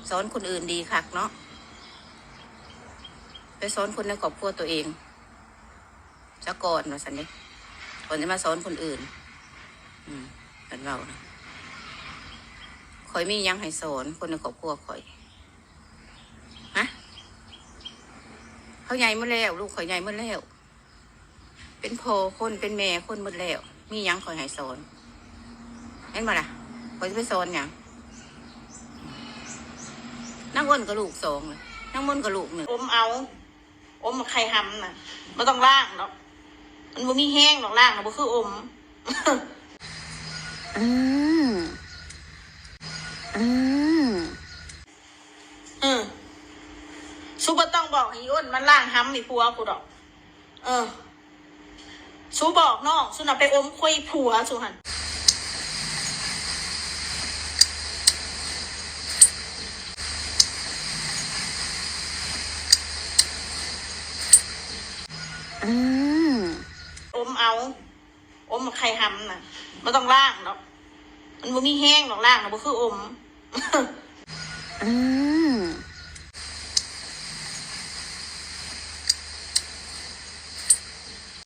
ສອນຄົນອື່ນດີຄັກເນາະ ໄປສອນຄົນໃນຄອບຄົວຕົວເອງຊະກ່ອນ ວ່າຊັ້ນເດ້ ກ່ອນຈະມາສອນຄົນອື່ນ. ອືມ ເພິ່ນເວົ້ານະ ຂ້ອຍມີຫຍັງໃຫ້ສອນຄົນໃນຄອບຄົວຂ້ອຍ? ຮະ? ເຂົາໃຫຍ່ໝົດແລ້ວ ລູກຂ້ອຍໃຫຍ່ໝົດແລ້ວ ເປັນພໍ່ຄົນ ເປັນແມ່ຄົນໝົດແລ້ວ ມີຫຍັງຂ້ອຍໃຫ້ສອນ? ແມ່ນບໍ່ລະ? ຂ້ອຍຊິໄປສອນຫຍັງ? ນາງອ້ນກໍລູກສອງ ນາງມົນກໍລູກໜຶ່ງ. ອົມເອົາ ອົມໝາກໄຂ່ຫຳນະ ບໍ່ຕ້ອງລ້າງດອກ ມັນບໍ່ມີແຮງດອກ ລ້າງນະ ບໍ່ຄືອົມ. ອືມ ອືມ ເອີ ສູບໍ່ຕ້ອງບອກໃຫ້ອີອ້ນມັນລ້າງຫຳໃຫ້ຜົວກູດອກ. ເອີ ສູບອກນ້ອງສູນະ ໄປອົມໄຂ່ຜົວສູຫັ້ນ. ອືມ ອົມເອົາ ອົມໝາກໄຂ່ຫຳນະ ບໍ່ຕ້ອງລ້າງດອກ ມັນບໍ່ມີແຮງດອກ ລ້າງນະ ບໍ່ຄືອົມ. ອືມ